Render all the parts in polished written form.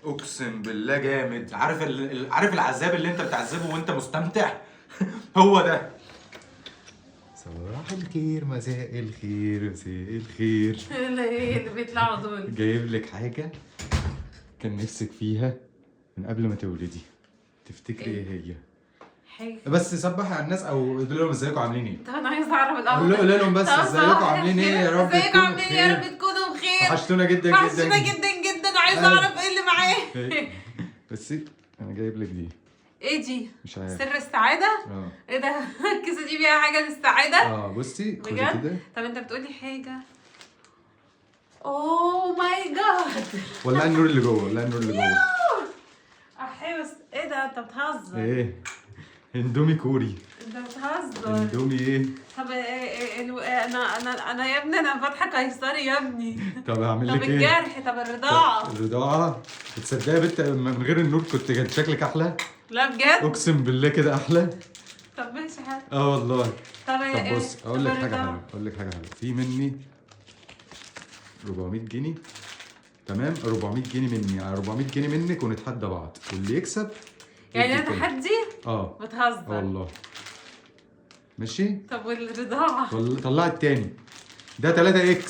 اقسم بالله جامد. عارف عارف العذاب اللي انت بتعذبه وانت مستمتع؟ هو ده. صباح الخير، مساء الخير، مساء الخير. ايه اللي بيطلعوا دول؟ جايب لك حاجة كان نفسك فيها من قبل ما تولدي. تفتكري ايه هي؟ حاجة. بس صبحي على الناس او قولي لهم ازيكم عاملين ايه. طب انا عايزه اعرف الاول. قول لهم بس طب ازيكم صباح عاملين ايه يا الخير. رب ازيكم تكونوا عاملين ايه يا بخير. رب تكونوا بخير. وحشتونا جدا جدا. وحشتونا جدا جدا. عايزه أيوة. اعرف ايه اللي معاه. بس انا جايب لك دي. ايه دي؟ مش عارف. سر السعادة؟ اه. ايه ده؟ الكيسة دي فيها حاجة للسعادة؟ اه بصي خدي بجد؟ كده. طب انت بتقولي حاجة. oh my God. ولعي النور اللي جوه، ولعي النور اللي جوه. احي بس ايه ده؟ انت بتهزر. ايه؟ اندومي كوري. انت بتهزر. اندومي ايه؟ طب انا يا ابني انا فاتحة قيصري يا ابني. طب هعمل طب لك ايه؟ الجرح، طب الرضاعة. الرضاعة. تصدقي يا بنت من غير النور كنت كان شكلك احلى. لا بجد؟ اقسم بالله كده احلى. طب ماشي حلو. اه والله. طب طب بص اقول لك طب حاجة الرضاعة. حلوة، اقول لك حاجة حلوة. في مني 400 جنيه، تمام؟ 400 جنيه مني على 400 جنيه منك، ونتحدى بعض واللي يكسب يعني يدي انا التاني. تحدي؟ اه. بتهزر. والله. ماشي. طب والرضاعة؟ طلع التاني ده 3 X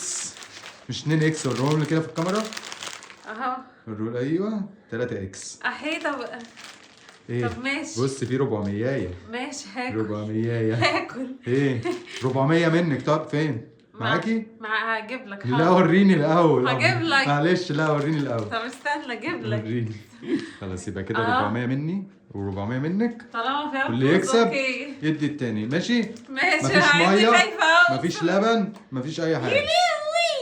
مش 2 X. وريهم لي كده في الكاميرا. اهو. وريهم. ايوه 3 X. احي. طب ايه؟ طب ماشي. بص في 400. ماشي هاكل. 400. هاكل. ايه 400 منك؟ طب فين؟ معاكي؟ مع هجيب لك. لا حاضر. وريني الاول. هجيب لك. معلش لا وريني الاول. طب استنى اجيب لك. وريني. خلاص يبقى كده آه. 400 مني و400 منك. طالما فيها واللي فلوس، يكسب okay. يدي التاني. ماشي؟ ماشي. مفيش انا عندي مية، خايفة أوي. مفيش لبن، مفيش اي حاجة.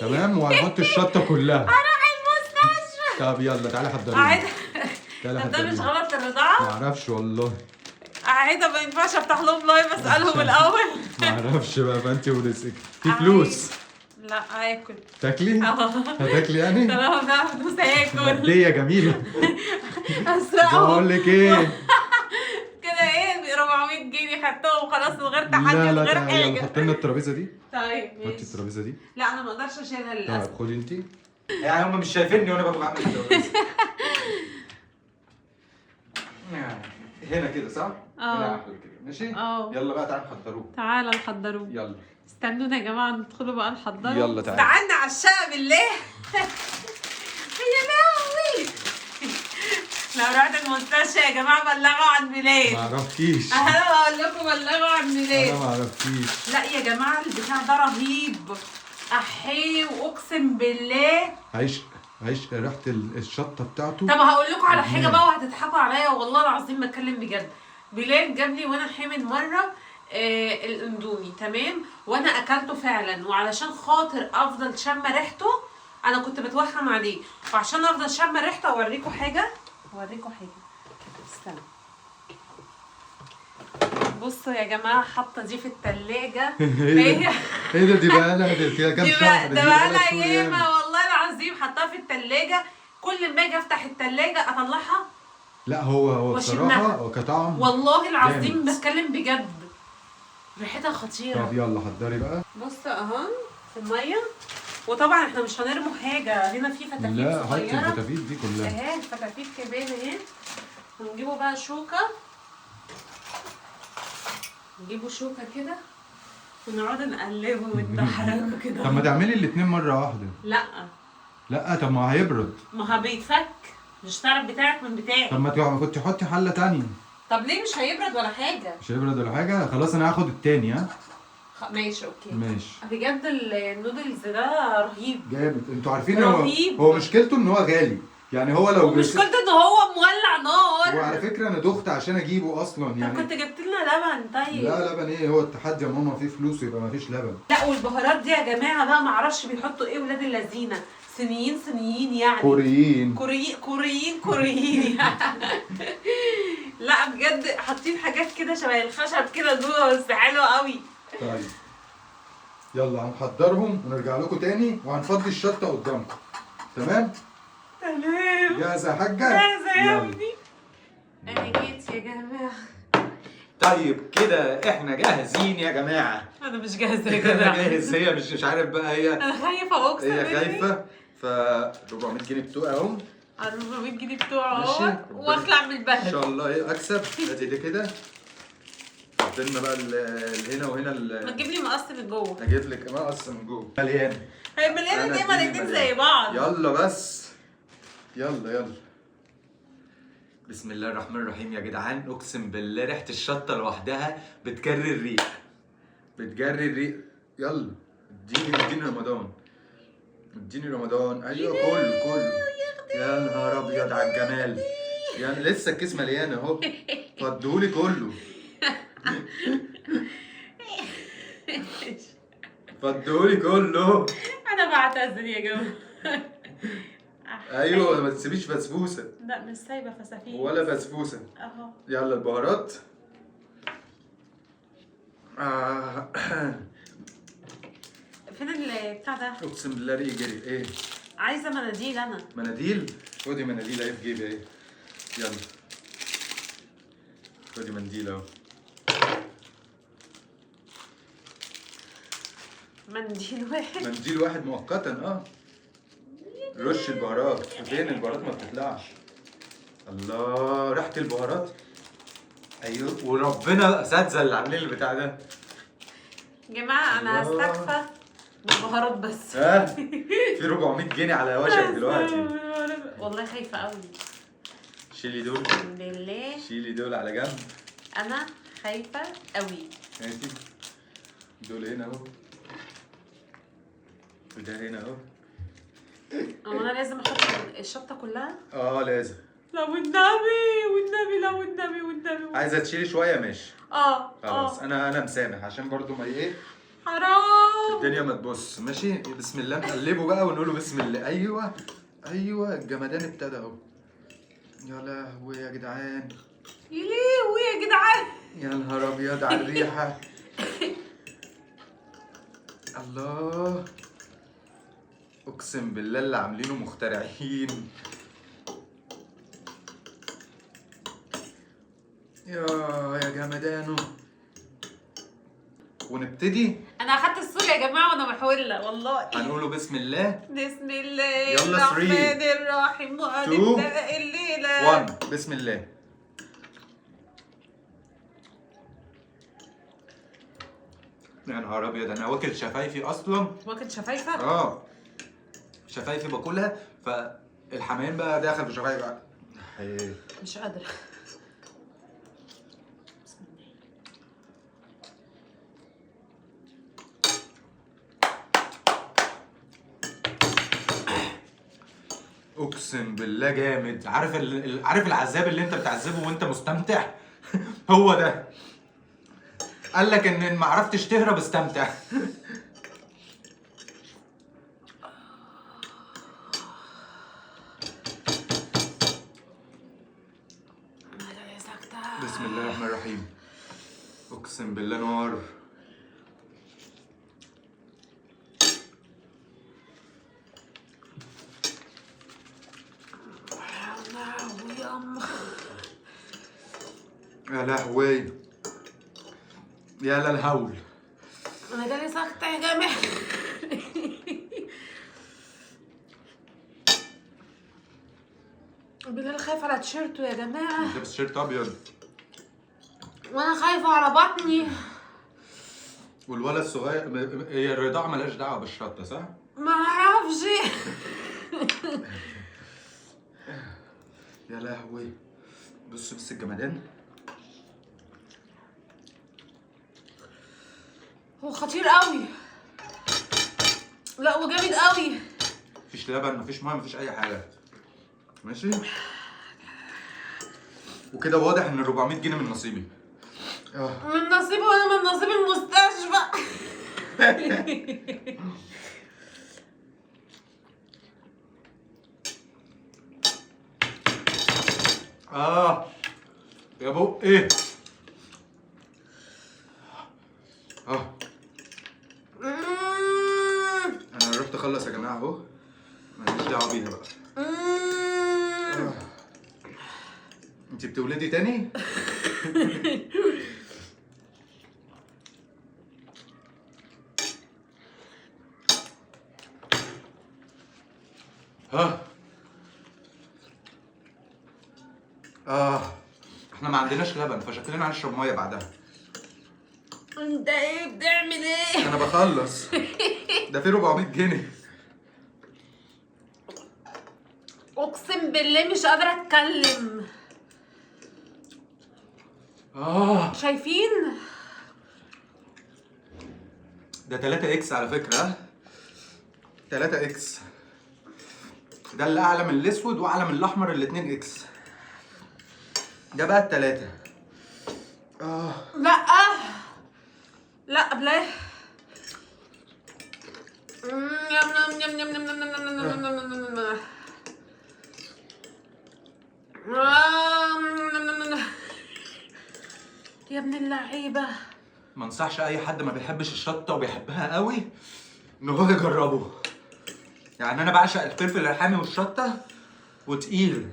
تمام. وهنحط الشطه كلها. اروح المستشفى. طب يلا تعالي حضريني. عادي. تعالي طب ده مش حضريني. غلط الرضاعة؟ معرفش والله. عادي ما ينفعش افتح لهم live اسالهم الاول. معرفش بقى، فانت ورزقك. في فلوس. لا هاكل. تاكلي؟ اه. هتاكلي يعني؟ طالما فيها فلوس هاكل. مادية جميلة. اسرقهم. بقول لك ايه؟ كده ايه 400 جنيه خدتهم خلاص من غير تحدي لا من لا غير تعالي يلا حاجة. حطي لنا الترابيزة دي. طيب حطي ماشي. الترابيزة دي. لا انا ما اقدرش اشيلها للاسف. طيب خدي انت. يعني هم مش شايفيني وانا بعمل الترابيزة. هنا كده صح؟ اه. هنا احلى كده. ماشي؟ اه. يلا بقى تعالى نحضروه. تعالى نحضروه. يلا. استنونا يا جماعة ندخلوا بقى نحضره. يلا تعالى. تعالنا على الشقة بالله. يا لهوي. لو رحت المستشفى يا جماعة بلغوا عن ميلاد. ما اعرفكيش. انا بقول لكم بلغوا عن ميلاد. انا ما اعرفكيش. لا يا جماعة البتاع ده رهيب. احي واقسم بالله. عيش عيش ريحه الشطه بتاعته. طب هقول لكم على حاجة بقى وهتضحكوا عليا والله العظيم ما اتكلم بجد. بلال جاب لي وانا حامل مرة الاندومي، تمام؟ وانا اكلته فعلا، وعلشان خاطر افضل شامة ريحته انا كنت بتوهم عليه، فعشان افضل شامة ريحته اوريكم حاجة، اوريكم حاجة. استنى. بصوا يا جماعة حاطه دي في التلاجة. ايه ده؟ ايه ده؟ دي بقى لها دي كام دي شهر؟ بقى دي ده بقى لها شهور ياما ياما. والله العظيم حطاها في التلاجة. كل ما اجي افتح التلاجة اطلعها. لا هو واشمها. بصراحة هو كطعم والله العظيم جامد. بتكلم بجد ريحتها خطيرة. طب يلا حضري بقى. بص اهو في المية، وطبعا احنا مش هنرموا حاجة هنا، في فتافيت لا حطي صغيرة الفتافيت دي كلها اهي الفتافيت كمان اهي. ونجيبوا بقى شوكه، نجيبوا شوكه كده ونقعد نقلبه ونحركه كده. طب ما تعملي الاتنين مرة واحدة. لا لا طب ما هيبرد. ما هو بيتفك، مش تعرف بتاعك من بتاعي. طب ما كنت تحطي حله تانية. طب ليه مش هيبرد ولا حاجة؟ مش هيبرد ولا حاجة. خلاص انا هاخد التاني. ها ماشي okay ماشي. بجد النودلز ده رهيب جامد. انتوا عارفين هو رهيب. هو مشكلته ان هو غالي يعني. هو لو ومشكلته ان هو مولع نار. وعلى فكرة انا دخت عشان اجيبه اصلا طب يعني. كنت جبت لنا لبن طيب. لا لبن ايه؟ هو التحدي يا ماما فيه فلوس يبقى ما فيش لبن. لا والبهارات دي يا جماعة بقى معرفش بيحطوا ايه ولاد اللذينه، صينيين صينيين يعني، كوريين كوريين كوريين يعني. لا بجد حاطين حاجات كده شبه الخشب كده جوه، بس حلوة قوي. طيب يلا هنحضرهم ونرجع لكم تاني، وهنفضي الشطه قدامكم. تمام؟ تمام. جاهزة يا حاجة؟ جاهزة يا يلا. ابني. انا جيت يا جماعة. طيب كده احنا جاهزين يا جماعة. انا مش جاهزة يا انا جماعة. جاهز. هي مش عارف بقى، هي انا خايفة اقسم هي بالله. خايفة. ف 400 جنيه بتوع اهم. على 400 جنيه بتوعه ماشي. اهوت، واخلع من ان البلد. شاء الله ايه اكسب. ادي دي كده، حط بقى هنا وهنا ما تجيب لي مقص من جوه. اجيب لك مقص من جوه. مليان. هي مليانة أنا ليه؟ ما اديني الاتنين مليان. زي بعض. يلا بس، يلا يلا. بسم الله الرحمن الرحيم يا جدعان، اقسم بالله ريحه الشطه لوحدها بتجري الريق، بتجري الريق. يلا اديني، اديني رمضان، اديني رمضان. ايوه كله كله. يا نهار ابيض على الجمال، يعني لسه الكيس مليان اهو، فضهولي كله، فضهولي كله. انا بعتذر يا جماعة. ايوه ما تسيبيش بسبوسه. لا مش سايبه فسافين ولا بسبوسه. اهو. يلا البهارات. فين البتاع ده؟ اقسم بالله ريقي جري. ايه؟ عايزه مناديل انا. مناديل؟ خدي مناديل اهي في جيبي اهي. يلا خدي منديل اهو. منديل واحد. منديل واحد مؤقتا. رش البهارات. فين البهارات؟ ما بتطلعش. الله، ريحه البهارات. ايوه وربنا اساتذة اللي عاملين البتاع ده. يا جماعة انا هستكفى بالبهارات بس. ها في 400 جنيه على وشك دلوقتي. والله خايفة قوي. شيلي دول، بالله شيلي دول على جنب. انا خايفة قوي. ماشي، دول هنا اهو، وده هنا اهو. هو انا لازم احط الشطه كلها؟ لازم. لا والنبي، والنبي، لا والنبي، والنبي. عايزه تشيلي شوية؟ ماشي. خلاص. انا مسامح عشان برضو ما ايه، حرام الدنيا ما تبص. ماشي، بسم الله. نقلبه بقى ونقوله بسم الله. ايوه ايوه، الجمدان ابتدى اهو. يا لهوي يا جدعان، يا لهوي يا جدعان، يا نهار ابيض على الريحة. الله، اقسم بالله اللي عاملينه مخترعين. يا جمدانه. ونبتدي. انا اخدت الصورة يا جماعة وانا محوله والله. هنقوله بسم الله. بسم الله يلا، الرحمن 3 الرحيم. وهنبدا الليلة. 1. بسم الله. يا نهار ابيض، انا واكل شفايفي اصلا. واكل شفايفك؟ شفايفي باكلها، فالحمام بقى داخل في شفايفي بقى. مش قادرة. بسم الله. اقسم بالله جامد. عارف عارف العذاب اللي انت بتعذبه وانت مستمتع؟ هو ده. قال لك ان ما عرفتش تهرب استمتع. بسم الله الرحمن الرحيم. اقسم بالله نار. يا لهوي، يا للهول. انا جالي سكتة يا جماعة. بلال خايف على تيشيرته يا جماعة. لابس تيشيرت ابيض. وانا خايفة على بطني. والولد الصغير، هي الرضاعة مالهاش دعوة بالشطة صح؟ ما اعرفش. يا لهوي، بص بص الجمدان. هو خطير قوي. لا وجامد قوي. مفيش لبن، مفيش مية، مفيش اي حاجة. ماشي، وكده واضح ان 400 جنيه من نصيبي. من نصيبي وانا من نصيب المستشفى. يا بق ايه. انا رحت اخلص يا جماعة اهو، ماليش دعوه بيها بقى. انت بتولدي تاني؟ ها احنا ما عندناش لبن فشكلنا هنشرب مية بعدها. انت ايه بتعمل ايه؟ انا بخلص. ده في 400 جنيه. اقسم بالله مش قادرة اتكلم. شايفين؟ ده 3 X على فكرة. 3 X. ده اللي اعلى من الاسود واعلى من الاحمر، الاتنين X. ده بقى التلاتة. لا لا بلا. يم يم يم يم يم يم يم يم يم. يا ابن اللعيبة. ما انصحش اي حد ما بيحبش الشطة وبيحبها قوي ان هو يجربه. يعني انا بعشق الفلفل الحامي والشطة وتقيل.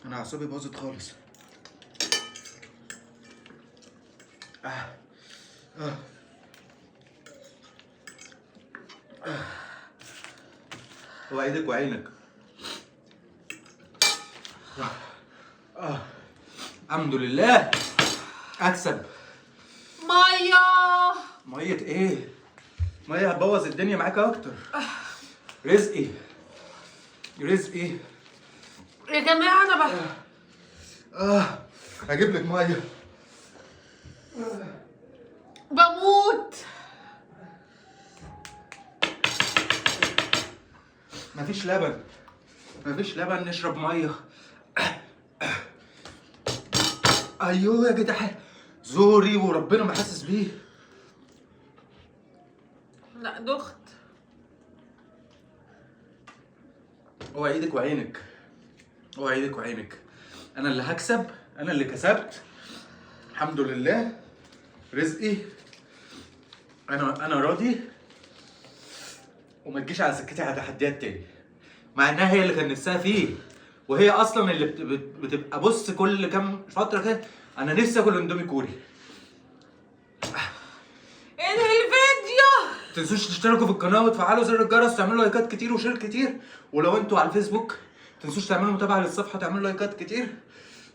انا اعصابي باظت خالص. هو ايدك وعينك. الحمد لله اكسب. مية. مية ايه؟ مية هتبوظ الدنيا معاك اكتر. رزقي رزقي يا جماعة. انا هجيب لك مية. بموت. مفيش لبن، مفيش لبن، نشرب مية. ايوه يا جدعان، زوري وربنا ما حاسس بيه. لا دخت. اوعي ايدك وعينك، اوعي ايدك وعينك. انا اللي هكسب، انا اللي كسبت الحمد لله. رزقي انا راضي، وما تجيش على سكتي على تحديات تاني، مع انها هي اللي كان نفسها فيه، وهي اصلا اللي بتبقى بص كل كام فترة كده انا نفسي اكل اندومي كوري. انهي الفيديو. ما تنسوش تشتركوا في القناة وتفعلوا زر الجرس وتعملوا لايكات كتير و share كتير، ولو انتوا على الفيسبوك ما تنسوش تعملوا متابعه للصفحه وتعملوا لايكات كتير.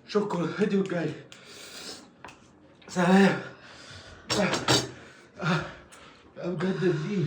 اشوفكم الفيديو الجاي. سلام. بجد دي.